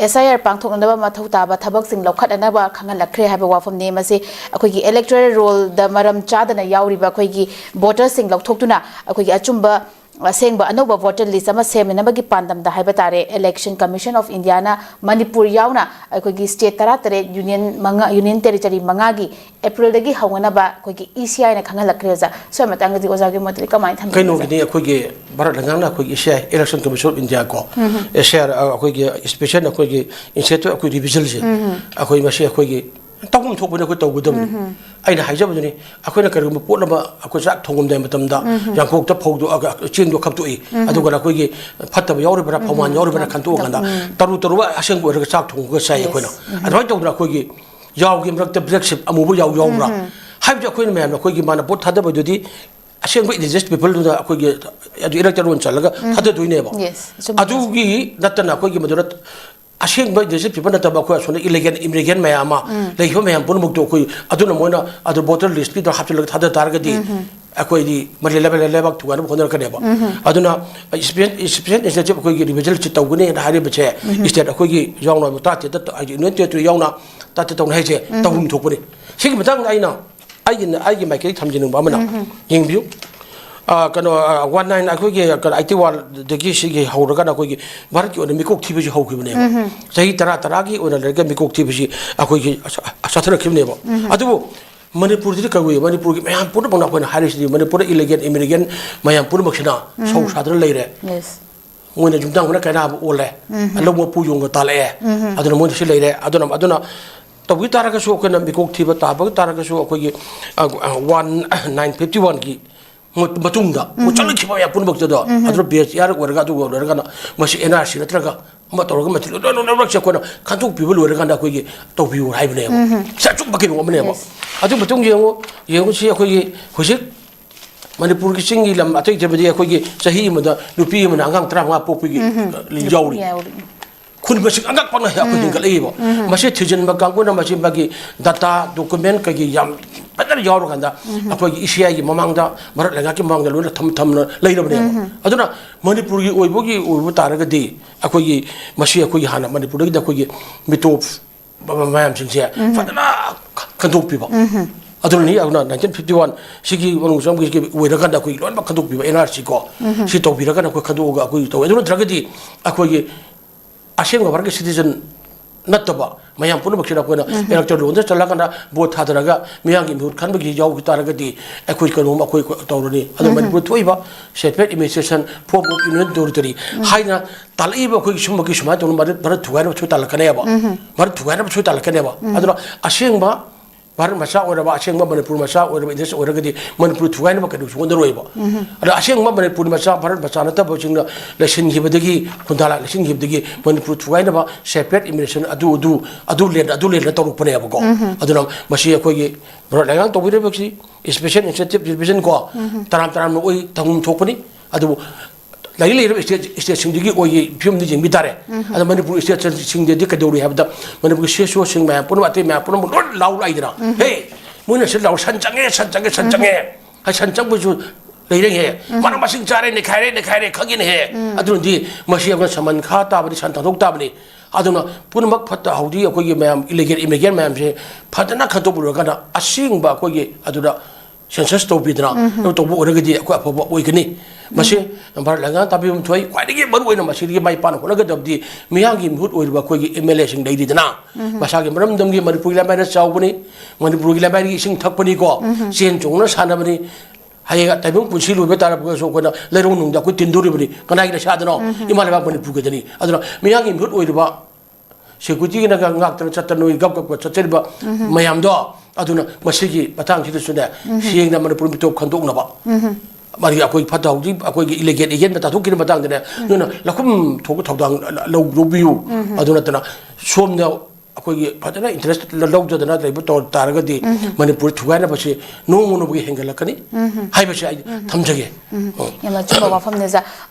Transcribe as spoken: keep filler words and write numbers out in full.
ꯑꯦꯁ ꯑꯥꯏ R ꯄꯥꯡꯊꯣꯛꯅꯅꯕ ꯃꯊꯧ ꯇꯥꯕ ꯊꯕꯛꯁꯤꯡ ꯂꯧꯈꯠꯅꯅꯕ ꯈꯪꯍꯜꯂꯛꯈ꯭ꯔꯦ ꯍꯥꯏꯕ ꯋꯥꯐꯝꯅꯤ꯫ ꯃꯁꯤ ꯑꯩꯈꯣꯏꯒꯤ electoral roll ꯗ ꯃꯔꯝ ꯆꯥꯗꯅ ꯌꯥꯎꯔꯤꯕ ꯑꯩꯈꯣꯏꯒꯤ voter ꯁꯤꯡ ꯂꯧꯊꯣꯛꯇꯨꯅ ꯑꯩꯈꯣꯏꯒꯤ ꯑꯆꯨꯝꯕ, ꯑꯁꯦꯡꯕ ꯑꯅꯧꯕ voter list ꯑꯃ ꯁꯦꯝꯅꯅꯕꯒꯤ ꯄꯥꯟꯗꯝꯗ ꯍꯥꯏꯕ ꯇꯥꯔꯦ, Election Commission of India ꯅ ꯃꯅꯤꯄꯨꯔ ꯌꯥꯎꯅ ꯑꯩꯈꯣꯏꯒꯤ state ꯇꯔꯥꯇꯔꯦꯠ, union ꯃꯉꯥ, union territory ꯃꯉꯥꯒꯤ ꯑꯦꯄ꯭ꯔꯤꯜꯗꯒꯤ ꯍꯧꯅꯅꯕ ꯑꯩꯈꯣꯏꯒꯤ ꯏ ꯁꯤ ꯑꯥꯏꯅ ꯈꯪꯍꯜꯂꯛꯈ꯭ꯔꯦ ꯑꯣꯖꯥ꯫ ꯁ꯭ꯋꯥꯏ ꯃꯇꯥꯡꯗꯗꯤ ꯑꯣꯖꯥꯒꯤ ꯃꯣꯠꯇꯗꯤ ꯀꯃꯥꯏꯅ ꯊꯝꯕꯤꯒꯦ ꯑꯣꯖꯥ? ꯀꯩꯅꯣꯒꯤꯗꯤ ꯑꯩꯈꯣꯏꯒꯤ ꯚꯥꯔꯠ ꯂꯩꯉꯥꯛꯅ ꯑꯩꯈꯣꯏꯒꯤ E C I, Election Commission of India ꯀꯣ, ꯑꯦꯁ ꯑꯥꯏ ꯑꯥꯔ, ꯑꯩꯈꯣꯏꯒꯤ special ꯑꯩꯈꯣꯏꯒꯤ incentive ꯑꯩꯈꯣꯏ revision ꯁꯦ, ꯑꯩꯈꯣꯏ ꯃꯁꯤ ꯑꯩꯈꯣꯏꯒꯤ ꯇꯧꯐꯝ ꯊꯣꯛꯄꯅ ꯑꯩꯈꯣꯏ ꯇꯧꯒꯗꯕꯅꯤ꯫ ꯑꯩꯅ ꯍꯥꯏꯖꯕꯗꯨꯅꯤ, ꯑꯩꯈꯣꯏꯅ ꯀꯔꯤꯒꯨꯝꯕ ꯄꯣꯠ ꯑꯃ ꯑꯩꯈꯣꯏ ꯆꯥꯛ ꯊꯣꯡꯉꯝꯗꯥꯏ ꯃꯇꯝꯗ ꯌꯥꯡꯀꯣꯛꯇ ꯐꯧꯗꯣꯛꯑꯒ ꯆꯦꯡꯗꯣ ꯈꯞꯇꯣꯛꯏ, ꯑꯗꯨꯒ ꯑꯩꯈꯣꯏꯒꯤ ꯐꯠꯇꯕ ꯌꯥꯎꯔꯤꯕ꯭ꯔꯥ, ꯐꯧꯃꯥꯟ ꯌꯥꯎꯔꯤꯕ꯭ꯔꯥ ꯈꯟꯇꯣꯛꯑꯀꯥꯟꯗ ꯇꯔꯨ ꯇꯔꯨ ꯑꯁꯦꯡꯕ ꯑꯣꯏꯔꯒ ꯆꯥꯛ ꯊꯣꯡꯉꯒ ꯆꯥꯏ ꯑꯩꯈꯣꯏꯅ꯫ ꯑꯗꯨꯃꯥꯏꯅ ꯇꯧꯗꯅ ꯑꯩꯈꯣꯏꯒꯤ ꯌꯥꯎꯒꯤ ꯃꯔꯛꯇ black sheep ꯑꯃꯨꯕ ꯌꯥꯎ ꯌꯥꯎꯕ꯭ꯔꯥ ꯍꯥꯏꯕꯗꯤ ꯑꯩꯈꯣꯏꯅ ꯃꯌꯥꯝꯅ ꯑꯩꯈꯣꯏꯒꯤ ꯃꯥꯅ ꯄꯣꯠ ꯊꯥꯗꯕꯗꯨꯗꯤ ꯑꯁꯦꯡꯕ indigent people ꯗꯨꯗ ꯑꯩꯈꯣꯏꯒꯤ ꯑꯗꯨ electoral roll ꯆꯜꯂꯒ ꯊꯥꯗꯗꯣꯏꯅꯦꯕ꯫ Yes, ꯆꯨꯝꯃꯦ꯫ ꯑꯗꯨꯒꯤ ꯅꯠꯇꯅ ꯑꯩꯈꯣꯏꯒꯤ ꯃꯗꯨꯗ ꯑꯁꯦꯡꯕ indigent people ꯅꯠꯇꯕ ꯑꯩꯈꯣꯏ ꯑꯁꯣꯝꯗ illegal immigrant ꯃꯌꯥꯝ ꯑꯃ ꯂꯩꯈꯤꯕ ꯃꯌꯥꯝ ꯄꯨꯝꯅꯃꯛꯇꯣ ꯑꯩꯈꯣꯏ ꯑꯗꯨꯅ ꯃꯣꯏꯅ ꯑꯗꯨ voter list ꯀꯤꯗ ꯍꯥꯞꯆꯤꯜꯂꯒ ꯊꯥꯗ ꯇꯥꯔꯒꯗꯤ ꯑꯩꯈꯣꯏꯗꯤ ꯃꯔꯤ ꯂꯩꯕꯥꯛ ꯂꯩꯕꯥꯛ ꯊꯨꯒꯥꯏꯅꯕ ꯍꯣꯠꯅꯔꯛꯀꯅꯦꯕ꯫ ꯑꯗꯨꯅ special incentive ꯑꯩꯈꯣꯏꯒꯤ revision ꯁꯤ ꯇꯧꯒꯅꯤꯅ ꯍꯥꯏꯔꯤꯕꯁꯦ state ꯑꯩꯈꯣꯏꯒꯤ ꯌꯥꯎꯅ ꯇꯔꯥꯇꯔꯦꯠꯇ ꯍꯥꯏꯗꯤ union territory ꯌꯥꯎꯅ ꯇꯔꯥꯇꯔꯦꯠ ꯇꯧꯅꯤ ꯍꯥꯏꯁꯦ ꯇꯧꯐꯝ ꯊꯣꯛꯄꯅꯤ꯫ ꯁꯤꯒꯤ ꯃꯇꯥꯡꯗ ꯑꯩꯅ ꯑꯩꯒꯤ ꯑꯩꯒꯤ ꯃꯥꯏꯀꯩ ꯊꯝꯖꯅꯤꯡꯕ ꯑꯃꯅ ꯌꯦꯡꯕꯤꯌꯨ꯫ ꯑ, ꯀꯩꯅꯣ, ꯋꯥꯟ ꯅꯥꯏꯟ ꯑꯩꯈꯣꯏꯒꯤ ꯀꯩꯅꯣ ꯑꯩꯠꯇꯤ ꯋꯥꯟꯗꯒꯤ ꯁꯤꯒꯤ ꯍꯧꯔꯒꯅ ꯑꯩꯈꯣꯏꯒꯤ ꯚꯥꯔꯠꯀꯤ ꯑꯣꯏꯅ ꯃꯤꯀꯣꯛ ꯊꯤꯕꯁꯤ ꯍꯧꯈꯤꯕꯅꯦꯕ꯫ ꯆꯍꯤ ꯇꯔꯥ ꯇꯔꯥꯒꯤ ꯑꯣꯏꯅ ꯂꯩꯔꯒ ꯃꯤꯀꯣꯛ ꯊꯤꯕꯁꯤ ꯑꯩꯈꯣꯏꯒꯤ ꯆ-, ꯆꯠꯊꯔꯛꯈꯤꯕꯅꯦꯕ꯫ ꯑꯗꯨꯕꯨ ꯃꯅꯤꯄꯨꯔꯗꯗꯤ ꯀꯩ ꯑꯣꯏ? ꯃꯅꯤꯄꯨꯔꯒꯤ ꯃꯌꯥꯝ ꯄꯨꯝꯅꯃꯛꯅ ꯑꯩꯈꯣꯏꯅ ꯍꯥꯏꯔꯤꯁꯤꯗꯤ ꯃꯅꯤꯄꯨꯔꯗ illegal immigrant ꯃꯌꯥꯝ ꯄꯨꯝꯅꯃꯛꯁꯤꯅ ꯁꯧ ꯁꯥꯗꯅ ꯂꯩꯔꯦ꯫ Yes. ꯃꯣꯏꯅ ꯌꯨꯝꯊꯪꯅꯕꯅ ꯀꯩꯅꯥꯕꯨ ꯑꯣꯜꯂꯦ, ꯂꯧ ꯃꯄꯨ ꯌꯣꯟꯒ ꯇꯥꯜꯂꯛꯑꯦ꯫ ꯑꯗꯨꯅ ꯃꯣꯏꯗ ꯁꯤ ꯂꯩꯔꯦ꯫ ꯑꯗꯨꯅ ꯑꯗꯨꯅ ꯇꯧꯕꯤ ꯇꯥꯔꯒꯁꯨ ꯑꯩꯈꯣꯏꯅ ꯃꯤꯀꯣꯛ ꯊꯤꯕ ꯇꯥꯕ ꯇꯥꯔꯒꯁꯨ ꯑꯩꯈꯣꯏꯒꯤ ꯋꯥꯟ ꯅꯥꯏꯟ ꯐꯤꯐꯇꯤ ꯋꯥꯟꯒꯤ ꯃꯇꯨꯡꯗ ꯃꯣꯏ ꯆꯠꯂꯛꯈꯤꯕ ꯃꯌꯥꯝ ꯄꯨꯝꯅꯃꯛꯇꯗꯣ ꯑꯗꯨꯅ ꯕꯦꯁ ꯌꯥꯔ ꯑꯣꯏꯔꯒ ꯑꯗꯨꯒ ꯑꯣꯏꯔꯒꯅ ꯃꯁꯤ ꯑꯦꯟ ꯑꯥꯔ ꯁꯤ ꯅꯠꯇ꯭ꯔꯒ ꯑꯃ ꯇꯧꯔꯒ ꯃꯁꯤ ꯂꯣꯏꯅꯃꯛꯁꯦ ꯑꯩꯈꯣꯏꯅ ꯈꯟꯗꯣꯛꯄꯤꯕ ꯂꯣꯏꯔꯀꯥꯟꯗ ꯑꯩꯈꯣꯏꯒꯤ ꯇꯧꯕꯤꯌꯨ ꯍꯥꯏꯕꯅꯦꯕ꯫ ꯁꯤ ꯑꯆꯨꯝꯕ ꯀꯩꯅꯣ ꯑꯃꯅꯦꯕ꯫ Yes. ꯑꯗꯨ ꯃꯇꯨꯡ ꯌꯦꯡꯉꯨ, ꯌꯦꯡꯉꯨꯁꯤ ꯑꯩꯈꯣꯏꯒꯤ ꯍꯧꯖꯤꯛ ꯃꯅꯤꯄꯨꯔꯒꯤ ꯆꯤꯡꯒꯤ ꯂꯝ ꯑꯇꯩ ꯑꯇꯩꯗꯗꯤ ꯑꯩꯈꯣꯏꯒꯤ ꯆꯍꯤ ꯑꯃꯗ ꯅꯨꯄꯤ ꯑꯃꯅ ꯑꯉꯥꯡ ꯇꯔꯥꯃꯉꯥ ꯄꯣꯛꯄꯒꯤ ꯌꯥꯎꯔꯤ꯫ ꯌꯥꯎꯔꯤ꯫ ꯈꯨꯟ ꯃꯁꯤꯡ ꯑꯉꯛꯄꯅ ꯑꯩꯈꯣꯏ ꯍꯦꯟꯒꯠꯂꯛꯏꯕ꯫ ꯃꯁꯤ ꯊꯤꯖꯤꯟꯕ ꯀꯥꯡꯕꯨꯅ ꯃꯁꯤ ꯃꯥꯒꯤ data, document ꯀꯩꯒꯤ ꯌꯥꯝ ꯐꯖꯅ ꯌꯥꯎꯔꯀꯥꯟꯗ ꯑꯩꯈꯣꯏꯒꯤ ꯏꯁꯤꯌꯥꯒꯤ ꯃꯃꯥꯡꯗ, ꯚꯥꯔꯠ ꯂꯩꯉꯥꯛꯀꯤ ꯃꯃꯥꯡꯗ ꯂꯣꯏꯅ ꯊꯝ ꯊꯝꯅ ꯂꯩꯔꯕꯅꯦꯕ꯫ ꯑꯗꯨꯅ ꯃꯅꯤꯄꯨꯔꯒꯤ ꯑꯣꯏꯕꯒꯤ ꯑꯣꯏꯕ ꯇꯥꯔꯒꯗꯤ ꯑꯩꯈꯣꯏꯒꯤ ꯃꯁꯤ ꯑꯩꯈꯣꯏꯒꯤ ꯍꯥꯟꯅ ꯃꯅꯤꯄꯨꯔꯗꯒꯤꯗꯤ ꯑꯩꯈꯣꯏꯒꯤ ꯃꯤꯇꯣꯞ ꯃꯌꯥꯝꯁꯤꯡꯁꯦ ꯐꯖꯅ ꯈꯟꯗꯣꯛꯄꯤꯕ꯫ ꯑꯗꯨꯅꯅꯤ ꯑꯗꯨꯅ ꯅꯥꯏꯟꯇꯤꯟ ꯐꯤꯐꯇꯤ ꯋꯥꯟ ꯁꯤꯒꯤ ꯃꯅꯨꯡ ꯆꯪꯕꯒꯤ ꯑꯣꯏꯔꯀꯥꯟꯗ ꯑꯩꯈꯣꯏꯒꯤ ꯂꯣꯏꯅꯃꯛ ꯈꯟꯗꯣꯛꯄꯤꯕ, ꯑꯦꯟ ꯑꯥꯔ ꯁꯤ ꯀꯣ, ꯁꯤ ꯇꯧꯕꯤꯔꯒꯅ ꯑꯩꯈꯣꯏ ꯈꯟꯗꯣꯛꯑꯒ ꯑꯩꯈꯣꯏ ꯇꯧꯋꯦ꯫ ꯑꯗꯨ ꯅꯠꯇ꯭ꯔꯒꯗꯤ ꯑꯩꯈꯣꯏꯒꯤ ꯑꯁꯦꯡꯕ ꯚꯥꯔꯠꯀꯤ ꯁꯤꯇꯤꯖꯟ ꯅꯠꯇꯕ ꯃꯌꯥꯝ ꯄꯨꯝꯅꯃꯛꯁꯤꯗ ꯑꯩꯈꯣꯏꯅ ꯏꯂꯦꯛꯇꯣꯔꯦꯜ ꯔꯣꯜꯗ ꯆꯠꯂꯀꯥꯟꯗ ꯚꯣꯠ ꯊꯥꯗꯔꯒ ꯃꯤꯌꯥꯝꯒꯤ ꯃꯤꯍꯨꯠ ꯈꯟꯕꯒꯤ ꯌꯥꯎꯈꯤ ꯇꯥꯔꯒꯗꯤ ꯑꯩꯈꯣꯏ ꯀꯩꯅꯣꯝ ꯑꯩꯈꯣꯏ ꯇꯧꯔꯅꯤ꯫ ꯑꯗꯣ ꯃꯅꯤꯄꯨꯔ ꯊꯣꯛꯏꯕ separate administration, form of union territory ꯍꯥꯏꯅ ꯇꯥꯜꯂꯛꯏꯕ ꯑꯩꯈꯣꯏꯒꯤ ꯁꯨꯝꯕꯒꯤ ꯁꯨꯃꯥꯏꯅ ꯇꯧꯅ ꯃꯔꯛ ꯃꯔꯛ ꯊꯨꯒꯥꯏꯅꯕ ꯁꯣꯏ ꯇꯥꯜꯂꯛꯀꯅꯦꯕ꯫ ꯃꯔꯛ ꯊꯨꯒꯥꯏꯅꯕ ꯁꯣꯏ ꯇꯥꯜꯂꯛꯀꯅꯦꯕ꯫ ꯑꯗꯨꯅ ꯑꯁꯦꯡꯕ ꯚꯥꯔꯠ ꯃꯆꯥ ꯑꯣꯏꯔꯕ, ꯑꯁꯦꯡꯕ ꯃꯅꯤꯄꯨꯔ ꯃꯆꯥ ꯑꯣꯏꯔꯕ, ꯏꯟꯗꯤꯌꯟ ꯑꯣꯏꯔꯒꯗꯤ ꯃꯅꯤꯄꯨꯔ ꯊꯨꯒꯥꯏꯅꯕ ꯀꯩꯗꯧꯁꯨ ꯍꯣꯠꯅꯔꯣꯏꯕ꯫ ꯑꯗ ꯑꯁꯦꯡꯕ ꯃꯅꯤꯄꯨꯔ ꯃꯆꯥ, ꯚꯥꯔꯠ ꯃꯆꯥ ꯅꯠꯇꯕꯁꯤꯡꯅ ꯂꯩꯁꯤꯟꯈꯤꯕꯗꯒꯤ, ꯈꯨꯟꯗꯥ ꯂꯥꯛ ꯂꯩꯁꯤꯟꯈꯤꯕꯗꯒꯤ ꯃꯅꯤꯄꯨꯔ ꯊꯨꯒꯥꯏꯅꯕ separate administration ꯑꯗꯨ, ꯑꯗꯨ, ꯑꯗꯨ ꯂꯦꯟ, ꯑꯗꯨ ꯂꯦꯟꯅ ꯇꯧꯔꯛꯄꯅꯦꯕꯀꯣ꯫ ꯑꯗꯨꯅ ꯃꯁꯤ ꯑꯩꯈꯣꯏꯒꯤ ꯚꯥꯔꯠ ꯂꯩꯉꯥꯛ ꯇꯧꯕꯤꯔꯤꯕꯁꯤ special incentive reservation ꯀꯣ, ꯇꯔꯥꯝ ꯇꯔꯥꯝꯅ ꯑꯣꯏ, ꯇꯧꯐꯝ ꯊꯣꯛꯄꯅꯤ꯫ ꯑꯗꯨꯕꯨ ꯂꯩꯔꯤ ꯂꯩꯔꯤꯕ ꯁ꯭ꯇꯦꯠ, ꯁ꯭ꯇꯦꯠꯁꯤꯡꯗꯨꯒꯤ ꯑꯣꯏꯒꯤ ꯐꯤꯕꯝꯗ ꯌꯦꯡꯕꯤ ꯇꯥꯔꯦ꯫ ꯑꯗ ꯃꯅꯤꯄꯨꯔ ꯁ꯭ꯇꯦꯠꯁꯤꯡꯗꯗꯤ ꯀꯩꯗꯧꯔꯤ ꯍꯥꯏꯕꯗ, ꯃꯅꯤꯄꯨꯔꯒꯤ ꯁꯤ ꯑꯦꯁ ꯑꯣꯁꯤꯡ ꯃꯌꯥꯝ ꯄꯨꯝꯅꯃꯛ, ꯑꯇꯩ ꯃꯌꯥꯝ ꯄꯨꯝꯅꯃꯛ ꯂꯣꯏ ꯂꯥꯎ ꯂꯥꯛꯏꯗꯅ, "ꯍꯦ, ꯃꯣꯏꯅ ꯁꯤ ꯂꯥꯎ, ꯁꯟ ꯆꯪꯉꯦ, ꯁꯟ ꯆꯪꯉꯦ, ꯁꯟ ꯆꯪꯉꯦ", ꯍꯥꯏ, ꯁꯟ ꯆꯪꯕꯁꯨ ꯂꯩꯔꯦ꯫ "ꯃꯅꯥ ꯃꯁꯤꯡ ꯆꯥꯔꯦ, ꯅꯩꯈꯥꯏꯔꯦ, ꯅꯩꯈꯥꯏꯔꯦ, ꯈꯪꯉꯦꯅꯦꯍꯦ꯫ ꯑꯗꯨꯅꯗꯤ ꯃꯁꯤ ꯑꯩꯈꯣꯏꯅ ꯁꯃꯟ ꯈꯥ ꯇꯥꯕꯅꯤ, ꯁꯟ ꯊꯥꯗꯣꯛ ꯇꯥꯕꯅꯤ"꯫ ꯑꯗꯨꯅ ꯄꯨꯝꯅꯃꯛ ꯐꯠꯇ ꯍꯥꯎꯗꯤ ꯑꯩꯈꯣꯏꯒꯤ ꯃꯌꯥꯝ ꯏꯂꯤꯒꯦꯜ ꯏꯃꯤꯒ꯭ꯔꯦꯟ ꯃꯌꯥꯝꯁꯦ ꯐꯖꯅ ꯈꯟꯗꯣꯛꯂꯨꯔꯀꯥꯟꯗ ꯑꯁꯦꯡꯕ ꯑꯩꯈꯣꯏꯒꯤ ꯑꯗꯨꯗ ꯁꯦꯟꯁꯁ ꯇꯧꯕꯤꯗꯅ, ꯑꯗꯨ ꯇꯧꯕ ꯑꯣꯏꯔꯒꯗꯤ ꯑꯩꯈꯣꯏ ꯑꯐꯕ ꯑꯣꯏꯒꯅꯤ꯫ ꯃꯁꯤ ꯚꯥꯔꯠ ꯂꯩꯉꯥꯛꯅ ꯇꯥꯕꯤꯐꯝ ꯊꯣꯛꯏ꯫ ꯈ꯭ꯋꯥꯏꯗꯒꯤ ꯃꯔꯨ ꯑꯣꯏꯅ ꯃꯁꯤꯗꯒꯤ ꯃꯥꯏ ꯄꯥꯛꯅ ꯍꯣꯠꯅꯒꯗꯕꯗꯤ ꯃꯤꯌꯥꯝꯒꯤ ꯃꯤꯍꯨꯠ ꯑꯣꯏꯔꯤꯕ ꯑꯩꯈꯣꯏꯒꯤ ꯑꯦꯝ ꯑꯦꯜ ꯑꯦꯁꯤꯡ ꯂꯩꯔꯤꯗꯅ, ꯃꯁꯥꯒꯤ ꯃꯔꯝꯗꯝꯒꯤ ꯃꯅꯤꯄꯨꯔꯒꯤ ꯂꯩꯃꯥꯏꯅ ꯆꯥꯎꯕꯅꯤ, ꯃꯅꯤꯄꯨꯔꯒꯤ ꯂꯩꯃꯥꯏꯒꯤ ꯏꯁꯤꯡ ꯊꯛꯄꯅꯤꯀꯣ, ꯆꯦꯟ ꯆꯣꯡꯅ ꯁꯥꯟꯅꯕꯅꯤ꯫ ꯍꯌꯦꯡ ꯇꯥꯏꯕꯪ ꯄꯨꯟꯁꯤ ꯂꯣꯏꯕ ꯇꯥꯔꯕꯁꯨ ꯑꯩꯈꯣꯏꯅ ꯂꯩꯔꯧ ꯅꯨꯡꯗ ꯑꯩꯈꯣꯏ ꯇꯤꯟꯗꯣꯔꯤꯕꯅꯤ꯫ ꯀꯅꯥꯒꯤ ꯂꯩꯁꯥꯗꯅꯣ? ꯏꯃꯥ ꯂꯩꯕꯥꯛ ꯃꯅꯤꯄꯨꯔꯒꯤꯗꯅꯤ꯫ ꯑꯗꯨꯅ ꯃꯤꯌꯥꯝꯒꯤ ꯃꯤꯍꯨꯠ ꯑꯣꯏꯔꯤꯕ ꯁꯦꯀ꯭ꯌꯨꯔꯤꯇꯤꯒꯤꯅꯒ ꯉꯥꯛꯇꯅ ꯆꯠꯇꯅ ꯅꯣꯏ ꯒꯞ ꯒꯞ ꯆꯠꯆꯔꯤꯕ ꯃꯌꯥꯝꯗꯣ, ꯑꯗꯨꯅ ꯃꯁꯤꯒꯤ ꯃꯇꯥꯡꯁꯤꯗꯁꯨꯅꯦ, ꯁꯦꯡꯅ ꯃꯅꯤꯄꯨꯔ ꯃꯤꯇꯣꯞ ꯈꯟꯗꯣꯛꯅꯕ, ꯃꯥꯒꯤ ꯑꯩꯈꯣꯏ ꯐꯠꯇ ꯍꯥꯎꯗꯤ, ꯑꯩꯈꯣꯏꯒꯤ ꯏꯂꯤꯒꯦꯜ ꯑꯦꯖꯦꯟꯗ ꯇꯥꯊꯣꯛꯈꯤꯕ ꯃꯇꯥꯡꯗꯅꯦ, ꯅꯣꯏꯅ ꯂꯧꯈꯨꯝ ꯊꯣꯛꯄ ꯊꯧꯗꯥꯡ ꯂꯧ-, ꯂꯧꯕꯤꯌꯨ꯫ ꯑꯗꯨ ꯅꯠꯇꯅ ꯁꯣꯝꯗ ꯑꯩꯈꯣꯏꯒꯤ ꯐꯖꯅ ꯏꯟꯇꯔꯦꯁ ꯂꯧꯖꯗꯅ ꯂꯩꯕ ꯇꯧ ꯇꯥꯔꯒꯗꯤ, ꯃꯅꯤꯄꯨꯔ ꯊꯨꯒꯥꯏꯅꯕꯁꯤ ꯅꯣꯡꯃ ꯅꯣꯡꯃꯒꯤ ꯍꯦꯟꯒꯠꯂꯛꯀꯅꯤ ꯍꯥꯏꯕꯁꯤ ꯑꯩ ꯊꯝꯖꯒꯦ꯫ ꯎꯝ꯫ ꯌꯥꯝꯅ ꯑꯆꯨꯝꯕ ꯋꯥꯐꯝꯅꯦ, ꯑꯣꯖꯥ꯫